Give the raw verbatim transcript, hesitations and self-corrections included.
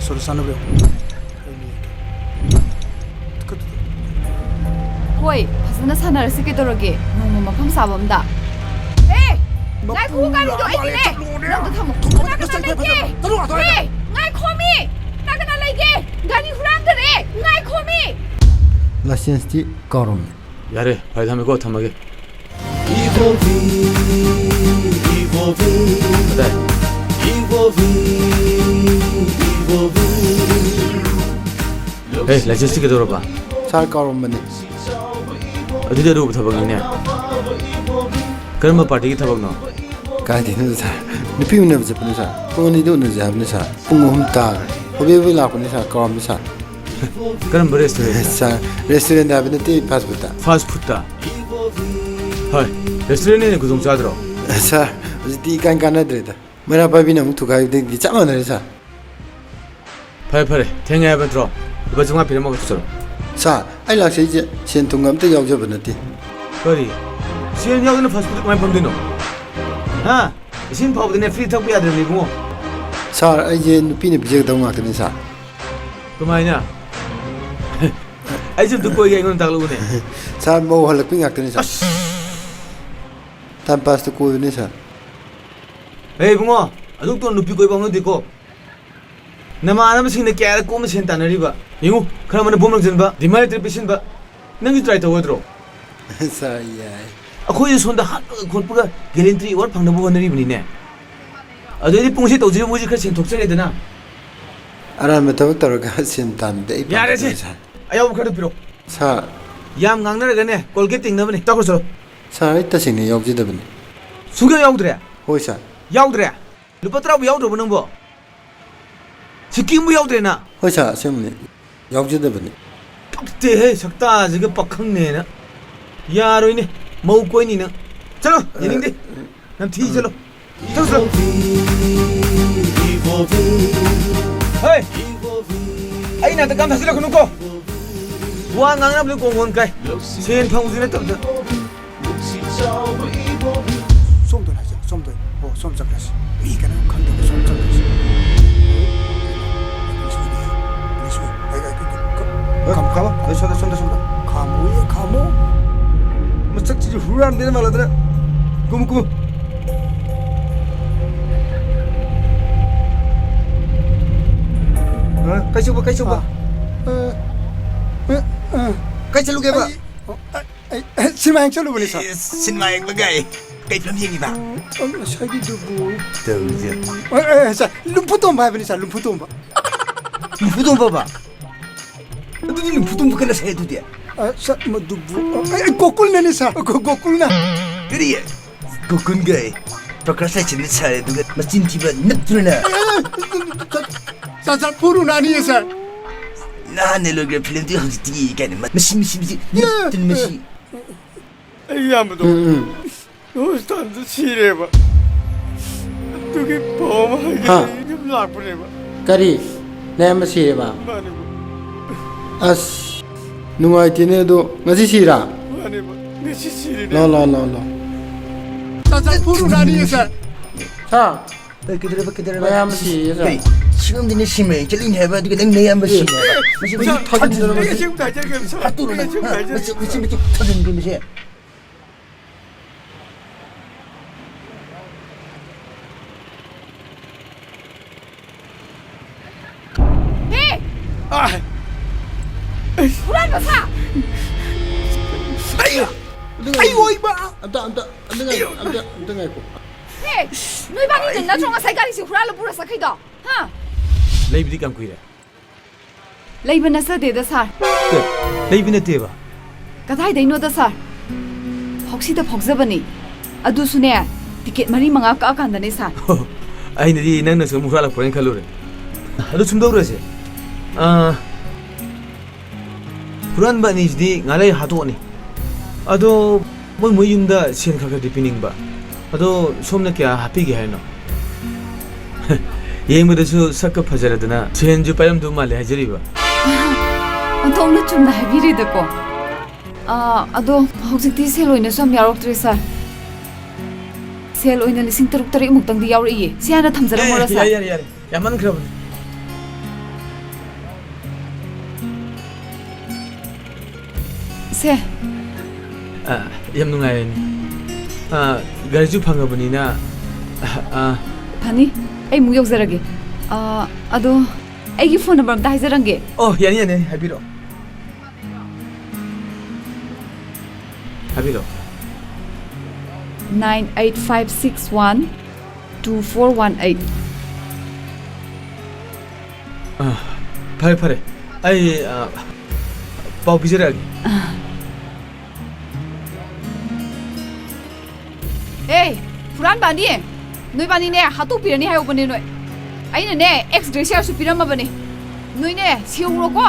ꯁꯣꯗꯥ ꯆꯥꯅꯕ ꯌꯥꯎꯕ꯭ꯔꯣ? ꯑꯩ ꯃꯤ ꯂꯩꯇꯦ꯫ ꯍꯣꯏ, ꯐꯖꯅ ꯁꯥꯟꯅꯔꯁꯤ ꯀꯩꯗꯧꯔꯒꯦ? ꯅꯣꯡꯃ ꯃꯐꯝ ꯆꯥꯕ ꯑꯝꯗ꯫ ꯑꯦ! ꯉꯥꯏꯈꯣ, ꯒꯥꯔꯤꯗꯣ ꯑꯩꯒꯤꯅꯦ! ꯅꯪꯗꯣ ꯊꯝꯃꯣ꯫ ꯀꯅꯥ ꯀꯅꯥ ꯂꯩꯒꯦ? ꯑꯦ! ꯉꯥꯏꯈꯣꯃꯤ! ꯀꯅꯥ ꯀꯅꯥ ꯂꯩꯒꯦ? ꯒꯥꯔꯤ ꯍꯨꯔꯥꯟꯈꯔꯦ! ꯉꯥꯏꯈꯣꯃꯤ! License T ꯀꯥꯎꯔꯝꯃꯦ꯫ ꯌꯥꯔꯦ, ꯐꯔꯦ, ꯊꯝꯃꯦꯀꯣ, ꯊꯝꯃꯒꯦ꯫ Evolve, evolve, ꯀꯗꯥꯏ? Evolve, evolve꯫ ꯑꯦ, license ꯇꯤ ꯀꯩꯗꯧꯔꯕ? ꯁꯥꯔ, ꯀꯥꯎꯔꯝꯕꯅꯤ꯫ ꯑꯗꯨꯗꯤ ꯑꯔꯨꯕ ꯊꯕꯛꯅꯤꯅꯦ꯫ ꯀꯔꯝꯕ party ꯒꯤ ꯊꯕꯛꯅꯣ? ꯀꯥꯏꯗꯩꯅꯣ, ꯁꯥꯔ? ꯅꯨꯄꯤ ꯎꯅꯕ ꯆꯠꯄꯅꯤ, ꯁꯥꯔ꯫ ꯄꯨꯡ ꯑꯅꯤꯗ ꯎꯅꯁꯦ ꯍꯥꯏꯕꯅꯤ, ꯁꯥꯔ꯫ ꯄꯨꯡ ꯑꯍꯨꯝ ꯇꯥꯈ꯭ꯔꯦ꯫ ꯍꯣꯕꯦ ꯍꯣꯕꯦ ꯂꯥꯛꯄꯅꯤ, ꯁꯥꯔ꯫ ꯀꯥꯎꯔꯝꯃꯤ, ꯁꯥꯔ꯫ ꯀꯔꯝꯕ restaurant? ꯁꯥꯔ, restaurant ꯍꯥꯏꯕ ꯅꯠꯇꯦ, fast food ꯇ꯫ Fast food ꯇ? ꯍꯣꯏ, restaurant ꯅ ꯍꯦꯟꯅ ꯈꯨꯗꯣꯡ ꯆꯥꯗ꯭ꯔꯣ? ꯁꯥꯔ, ꯍꯧꯖꯤꯛꯇꯤ ꯏꯀꯥꯟ ꯀꯥꯟꯅꯗ꯭ꯔꯦꯗ꯫ ꯃꯩꯔꯥ ꯄꯥꯏꯕꯤꯅ ꯑꯃꯨꯛ ꯊꯨꯒꯥꯏꯕꯗꯒꯤ ꯆꯞ ꯃꯥꯟꯅꯔꯦ, ꯁꯥꯔ꯫ ꯐꯔꯦ, ꯐꯔꯦ, ꯊꯦꯡꯉꯦ ꯍꯥꯏꯕ ꯅꯠꯇ꯭ꯔꯣ? ꯂꯨꯄꯥ ꯆꯥꯝꯃꯉꯥ ꯄꯤꯔꯝꯃꯒ ꯆꯠꯂꯣ꯫ ꯁꯥꯔ, ꯑꯩ ꯂꯥꯛꯆꯩꯁꯦ ꯁꯦꯟ ꯊꯨꯝꯒ ꯑꯝꯇ ꯌꯥꯎꯖꯕ ꯅꯠꯇꯦ꯫ ꯀꯔꯤ? ꯁꯦꯟ ꯌꯥꯎꯗꯅ fast food ꯀꯃꯥꯏꯅ ꯐꯝꯗꯣꯏꯅꯣ? ꯍꯥ? ꯏꯁꯤꯡ ꯐꯥꯎꯕꯗꯅꯦ free ꯊꯛꯄ ꯌꯥꯗ꯭ꯔꯕꯅꯦ, ꯏꯕꯨꯡꯉꯣ꯫ ꯁꯥꯔ, ꯑꯩꯁꯦ ꯅꯨꯄꯤꯅ ꯄꯤꯖꯒꯗꯧ ꯉꯥꯛꯇꯅꯤ, ꯁꯥꯔ꯫ ꯀꯃꯥꯏꯅ? ꯑꯩꯁꯨ ꯑꯝꯇ ꯀꯣꯏꯒꯦ, ꯑꯩꯉꯣꯟꯗ ꯇꯥꯛꯂꯛꯎꯅꯦ꯫ ꯁꯥꯔ, ꯃꯧ ꯍꯜꯂꯛꯄꯤ ꯉꯥꯛꯇꯅꯤ, ꯁꯥꯔ꯫ ꯑꯁ! Time pass ꯇ ꯀꯣꯏꯕꯅꯤ, ꯁꯥꯔ꯫ ꯍꯦ, ꯏꯕꯨꯡꯉꯣ, ꯑꯗꯨꯛ ꯇꯣꯟ ꯅꯨꯄꯤ ꯀꯣꯏꯕ ꯍꯧꯅꯗꯦꯀꯣ꯫ ꯅꯃꯥꯟꯅꯕꯁꯤꯡꯅ ꯀꯌꯥꯔꯛ ꯀꯣꯝꯅ ꯁꯦꯟ ꯇꯥꯟꯅꯔꯤꯕ? ꯌꯦꯡꯉꯨ, ꯈꯔ ꯑꯃꯅ ꯕꯣꯝ ꯂꯪꯁꯤꯟꯕ, ꯗꯤꯃꯥꯟ ꯂꯦꯇꯔ ꯄꯤꯁꯤꯟꯕ꯫ ꯅꯪꯁꯨ try ꯇꯧꯒꯗ꯭ꯔꯣ? ꯁꯥꯔ, ꯌꯥꯏ꯫ ꯑꯩꯈꯣꯏꯁꯨ ꯁꯣꯝꯗ ꯍꯥꯠꯄꯒ ꯈꯣꯠꯄꯒ ꯒꯦꯂꯦꯟꯇ꯭ꯔꯤ ꯑꯦꯋꯥꯔꯗ ꯐꯪꯅꯕ ꯍꯣꯠꯅꯔꯤꯕꯅꯤꯅꯦ꯫ ꯑꯗꯨꯗꯤ ꯄꯨꯡꯁꯦ ꯇꯧꯁꯤꯔ, ꯃꯣꯏꯁꯨ ꯈꯔ ꯁꯦꯟ ꯊꯣꯛꯆꯔꯦꯗꯅ꯫ ꯑꯔꯥꯟꯕ ꯊꯕꯛ ꯇꯧꯔꯒ ꯁꯦꯟ ꯇꯥꯟꯕꯗ ꯑꯩ ꯌꯥꯔꯦꯁꯦ꯫ ꯄꯥꯝꯖꯗꯦ, ꯁꯥꯔ꯫ ꯑꯌꯥꯎꯕ ꯈꯔꯗꯣ ꯄꯤꯔꯛꯑꯣ꯫ ꯁꯥꯔ꯫ ꯌꯥꯝ ꯉꯥꯡꯅꯔꯒꯅꯦ, ꯀꯣꯜꯒꯦꯠ ꯇꯤꯡꯅꯕꯅꯦ꯫ ꯆꯠꯈ꯭ꯔꯣ, ꯆꯠꯂꯣ꯫ ꯁꯥꯔ, ꯑꯩ ꯇꯁꯦꯡꯅ ꯌꯥꯎꯖꯗꯕꯅꯤ꯫ ꯁꯨꯡꯌꯥꯎ ꯌꯥꯎꯗ꯭ꯔꯦ? ꯍꯣꯏ, ꯁꯥꯔ꯫ ꯌꯥꯎꯗ꯭ꯔꯦ? ꯂꯨꯄꯥ ꯇꯔꯥꯕꯨ ꯌꯥꯎꯗ꯭ꯔꯕꯣ ꯅꯪꯕꯣ? ꯁꯤꯀꯤꯝꯕꯨ ꯌꯥꯎꯗ꯭ꯔꯦꯅ? ꯍꯣꯏ, ꯁꯥꯔ, ꯑꯁꯦꯡꯕꯅꯤ꯫ ꯌꯥꯎꯖꯗꯕꯅꯤ꯫ ꯄꯛꯇꯦꯍꯦ, ꯁꯛꯇꯥꯁꯤꯒ ꯄꯥꯈꯪꯅꯦꯅ꯫ ꯌꯥꯔꯣꯏꯅꯦ, ꯃꯧ ꯀꯣꯏꯅꯤ ꯅꯪ꯫ ꯆꯠꯂꯣ, ꯌꯦꯡꯅꯤꯡꯗꯦ꯫ ꯅꯝꯊꯤ, ꯆꯠꯂꯣ꯫ ꯆꯠꯂꯣ, ꯆꯠꯂꯣ꯫ ꯍꯣꯏ, ꯑꯩ ꯅꯥꯛꯇ ꯀꯥꯝ ꯊꯥꯖꯤꯜꯂꯛꯀꯅꯨꯀꯣ꯫ ꯋꯥ ꯉꯥꯡꯅꯕꯗ ꯀꯣꯡꯒꯣꯟ ꯀꯥꯏ꯫ ꯁꯦꯟ ꯐꯪꯕꯁꯨ ꯅꯠꯇꯕꯗ꯫ ꯁꯣꯝꯗ ꯂꯥꯛꯁꯦ, ꯁꯣꯝꯗ꯫ ꯑꯣ, ꯁꯣꯝ ꯆꯠꯈ꯭ꯔꯁꯤ꯫ ꯃꯤ ꯀꯅꯥꯝ ꯈꯪꯗꯕ ꯁꯣꯝ ꯆꯠꯈ꯭ꯔꯁꯤ꯫ ꯑꯩ ꯁꯣꯝꯗ, ꯁꯣꯝꯗ, ꯁꯣꯝꯗ꯫ ꯈꯥꯝꯃꯣꯌꯦ, ꯈꯥꯝꯃꯣ꯫ ꯃꯁꯛꯁꯤꯗꯤ ꯍꯨꯔꯥꯟꯕꯅ ꯃꯥꯜꯂꯗꯅ꯫ ꯀꯨꯝꯃꯨ, ꯀꯨꯝꯃꯨ꯫ ꯑ, ꯀꯩ ꯆꯨꯕ, ꯀꯩ ꯆꯨꯕ? ꯑ, ꯑ, ꯑ, ꯑ꯫ ꯀꯩ ꯆꯠꯂꯨꯒꯦꯕ? ꯑꯩ, ꯑ, ꯑꯩ, ꯑꯩ ꯁꯤꯅꯦꯃꯥ ꯌꯦꯡ ꯆꯠꯂꯨꯕꯅꯤ, ꯁꯥꯔ꯫ ꯏꯁ, ꯁꯤꯅꯦꯃꯥ ꯌꯦꯡꯕ ꯀꯥꯏ? ꯀꯩ ꯐꯤꯂꯝ ꯌꯦꯡꯉꯤꯕ? ꯑ, ꯉꯁꯥꯏꯒꯤꯗꯨꯕꯨ꯫ ꯇꯧꯔꯤꯁꯦ꯫ ꯑ, ꯑ, ꯁꯥꯔ, ꯂꯨꯝꯐꯨ ꯇꯣꯝꯕ ꯍꯥꯏꯕꯅꯤ, ꯁꯥꯔ, ꯂꯨꯝꯐꯨ ꯇꯣꯝꯕ꯫ ꯂꯨꯝꯐꯨ ꯇꯣꯝꯕꯕ? ꯑꯗꯨꯗꯤ ꯂꯨꯝꯐꯨ ꯇꯣꯝꯕ ꯀꯅꯥ ꯁꯥꯏ ꯑꯗꯨꯗꯤ? ꯑ, ꯁꯥꯔ, ꯃꯗꯨꯕꯨ, ꯑ, ꯑꯩ, ꯑꯩ ꯒꯣꯀꯨꯜꯅꯅꯤ, ꯁꯥꯔ, ꯒꯣ-, ꯒꯣꯀꯨꯜꯅ꯫ ꯀꯔꯤ? ꯒꯣꯀꯨꯜꯒ ꯑꯩ ꯄ꯭ꯔꯀꯥꯁ ꯂꯥꯏꯁꯟꯕ ꯁꯥꯔꯦ, ꯑꯗꯨꯒ ꯃꯆꯤꯟ ꯊꯤꯕ ꯅꯠꯇ꯭ꯔꯅ? ꯑ, ꯑ, ꯁꯥꯔ, ꯁꯥꯔ, ꯐꯨꯔꯨꯅꯅꯤꯌꯦ, ꯁꯥꯔ꯫ ꯅꯍꯥꯟꯅ ꯂꯣꯏꯈ꯭ꯔ ꯐꯤꯂꯝꯗꯨ ꯍꯧꯖꯤꯛꯇꯤ ꯀꯥꯏꯅ ꯃ-, ꯃꯁꯤ, ꯃꯁꯤ, ꯃꯁꯤ, ꯅꯠꯇꯅ ꯃꯁꯤ꯫ ꯑꯩ ꯏꯌꯥꯝꯕꯗꯣ꯫ ꯎꯝ, ꯎꯝ꯫ ꯍꯣꯁꯄꯤꯇꯥꯜꯗ ꯁꯤꯔꯦꯕ꯫ ꯑꯗꯨꯒꯤ ꯄꯥꯎ ꯑꯃ ꯍꯥꯏꯒꯦ ꯍꯥ? ꯑꯩ ꯌꯨꯝ ꯂꯥꯛꯄꯅꯦꯕ꯫ ꯀꯔꯤ? ꯅꯌꯥꯝꯕ ꯁꯤꯔꯦꯕ? ꯃꯥꯅꯦꯕ꯫ ꯑꯁ, ꯅꯨꯡꯉꯥꯏꯇꯦꯅꯦ ꯑꯗꯣ꯫ ꯉꯁꯤ ꯁꯤꯔꯥ? ꯃꯥꯅꯦꯕ꯫ ꯉꯁꯤ ꯁꯤꯔꯤꯅꯦ꯫ ꯂꯥꯎ, ꯂꯥꯎ, ꯂꯥꯎ, ꯂꯥꯎ꯫ ꯆꯥ, ꯆꯥ, ꯐꯨꯔꯨ ꯅꯥꯅꯤꯌꯦ, ꯁꯥꯔ꯫ ꯍꯥ? ꯑꯦ, ꯀꯩꯗꯧꯔꯕ, ꯀꯩꯗꯧꯔꯕ? ꯃꯌꯥꯝꯕ ꯁꯤꯔꯦ, ꯁꯥꯔ꯫ ꯀꯔꯤ? ꯁꯤꯔꯣꯝꯗꯅ ꯁꯤꯃꯦꯟ ꯆꯠꯂꯤꯅꯦ ꯍꯥꯏꯕ, ꯑꯗꯨꯒ ꯅꯪ ꯅꯌꯥꯝꯕ ꯁꯤꯔꯦ ꯍꯥꯏꯕ? ꯃꯁꯤ, ꯃꯁꯤ ꯁꯥꯔ, ꯊꯥꯖꯤꯟꯗꯅ ꯑꯩ ꯃꯁꯤ ꯑꯁꯦꯡꯕ ꯍꯥꯏꯖꯔꯒꯦ, ꯁꯥꯔ꯫ ꯍꯥꯠꯇꯣꯛꯑꯣ ꯑꯩ ꯅꯪ꯫ ꯑꯁꯦꯡꯕ ꯍꯥ? ꯍꯥꯏꯖꯔꯒꯦ꯫ ꯃꯁꯤ, ꯃꯁꯤ, ꯃꯁꯤ ꯊꯥꯖꯤꯟꯒꯦ ꯃꯁꯤ꯫ ꯍꯦ! ꯑꯥ! ꯍꯨꯔꯥꯟꯕ ꯁꯥ! ꯑꯩ! ꯑꯩ ꯑꯣꯏꯕ! ꯑꯝꯇ, ꯑꯝꯇ, ꯑꯝꯇ ꯉꯥꯏꯈꯣ, ꯑꯝꯇ, ꯑꯝꯇ ꯉꯥꯏꯈꯣ꯫ ꯍꯦ! ꯅꯣꯏꯕꯥꯅꯤꯅ ꯅꯠꯇ꯭ꯔꯣ ꯉꯁꯥꯏ ꯒꯥꯔꯤꯁꯦ ꯍꯨꯔꯥꯜꯂ ꯄꯨꯔ ꯆꯠꯈꯩꯗꯣ? ꯍꯥ? ꯂꯩꯕꯗꯤ ꯀꯌꯥꯝ ꯀꯨꯏꯔꯦ? ꯂꯩꯕ ꯅꯠꯆꯗꯦꯗ, ꯁꯥꯔ꯫ ꯑꯦ, ꯂꯩꯕ ꯅꯠꯇꯦꯕ? ꯀꯗꯥꯏꯗꯩꯅꯣꯗ, ꯁꯥꯔ? ꯐꯥꯎꯁꯤꯗ ꯐꯥꯎꯖꯕꯅꯤ꯫ ꯑꯗꯨꯁꯨꯅꯦ, ꯇꯤꯀꯦꯠ ꯃꯔꯤ ꯃꯉꯥ ꯀꯛꯑꯀꯥꯟꯗꯅꯦ, ꯁꯥꯔ꯫ ꯑꯩꯅꯗꯤ ꯅꯪꯅ ꯁꯨꯝ ꯍꯨꯔꯥꯜꯂꯛꯄ꯭ꯔꯅ ꯈꯜꯂꯨꯔꯦ꯫ ꯑꯗꯨ ꯁꯨꯝ ꯇꯧꯔꯁꯦ꯫ ꯑꯥ, ꯍꯨꯔꯥꯟꯕ ꯑꯅꯤꯁꯤꯗꯤ ꯉꯥꯏꯍꯥꯛ ꯂꯩꯔ ꯍꯥꯠꯇꯣꯛꯑꯅꯤ꯫ ꯑꯗꯣ ꯃꯣꯏ ꯃꯣꯏ ꯌꯨꯝꯗ ꯁꯦꯟ ꯈꯔ ꯈꯔꯗꯤ ꯄꯤꯅꯤꯡꯕ꯫ ꯑꯗꯣ ꯁꯣꯝꯅ ꯀꯌꯥ ꯍꯥꯞꯄꯤꯒꯦ ꯍꯥꯏꯅꯣ? ꯌꯦꯡꯕꯗꯁꯨ ꯁꯛꯀ ꯐꯖꯔꯗꯅ ꯁꯦꯟꯁꯨ ꯄꯥꯏꯔꯝꯗꯧ ꯃꯥꯜꯂꯦ ꯍꯥꯏꯖꯔꯤꯕ꯫ ꯑꯣꯟꯊꯣꯛꯅ ꯆꯨꯝꯅ ꯍꯥꯏꯕꯤꯔꯦꯗꯀꯣ꯫ ꯑꯥ, ꯑꯗꯣ ꯍꯧꯖꯤꯛꯇꯤ ꯁꯦꯜ ꯑꯣꯏꯅꯁꯨ ꯌꯥꯝ ꯌꯥꯎꯔꯛꯇ꯭ꯔꯦ, ꯁꯥꯔ꯫ ꯁꯦꯜ ꯑꯣꯏꯅ ꯂꯤꯁꯤꯡ ꯇꯔꯨꯛ ꯇꯔꯦꯠ ꯃꯨꯛꯇꯪꯗꯤ ꯌꯥꯎꯔꯛꯏꯌꯦ꯫ ꯁꯤ ꯍꯥꯟꯅ ꯊꯝꯖꯔꯝꯃꯣꯔꯥ, ꯑꯦ, ꯁꯥꯔ? ꯌꯥꯔꯦ, ꯌꯥꯔꯦ, ꯌꯥꯔꯦ꯫ ꯌꯥꯝꯃꯟꯈ꯭ꯔꯕꯅꯤ꯫ ꯁꯦ꯫ ꯑ, ꯌꯥꯝ ꯅꯨꯡꯉꯥꯏꯔꯦꯅꯦ꯫ ꯑ, ꯒꯥꯔꯤꯁꯨ ꯐꯪꯉꯕꯅꯤꯅ, ꯑ, ꯑ꯫ ꯐꯅꯤ, ꯑꯩ ꯑꯃꯨꯛ ꯌꯧꯖꯔꯒꯦ꯫ ꯑ, ꯑꯗꯣ ꯑꯩꯒꯤ phone number ꯑꯝꯇ ꯍꯥꯏꯖꯔꯝꯒꯦ꯫ ꯑꯣ, ꯌꯥꯅꯤ, ꯌꯥꯅꯤ, ꯍꯥꯏꯕꯤꯔꯛꯑꯣ꯫ ꯍꯥꯏꯕꯤꯔꯛꯑꯣ꯫ Nine eight five six one two four one eight꯫ ꯑ, ꯐꯔꯦ, ꯐꯔꯦ꯫ ꯑꯩ, ꯑ, ꯄꯥꯎ ꯄꯤꯖꯔꯛꯑꯒꯦ꯫ ꯑꯦ, ꯍꯨꯔꯥꯟꯕ ꯑꯅꯤ! ꯅꯣꯏꯕꯥꯅꯤꯅꯦ, ꯍꯥꯠꯇꯣꯛꯄꯤꯔꯅꯤ ꯍꯥꯏꯍꯧꯕꯅꯦ ꯅꯣꯏ꯫ ꯑꯩꯅꯅꯦ, X-ray ꯁꯤꯌꯥꯔꯁꯨ ꯄꯤꯔꯝꯃꯕꯅꯦ꯫ ꯅꯣꯏꯅꯦ, ꯁꯤꯍꯧꯔꯣꯀꯣ꯫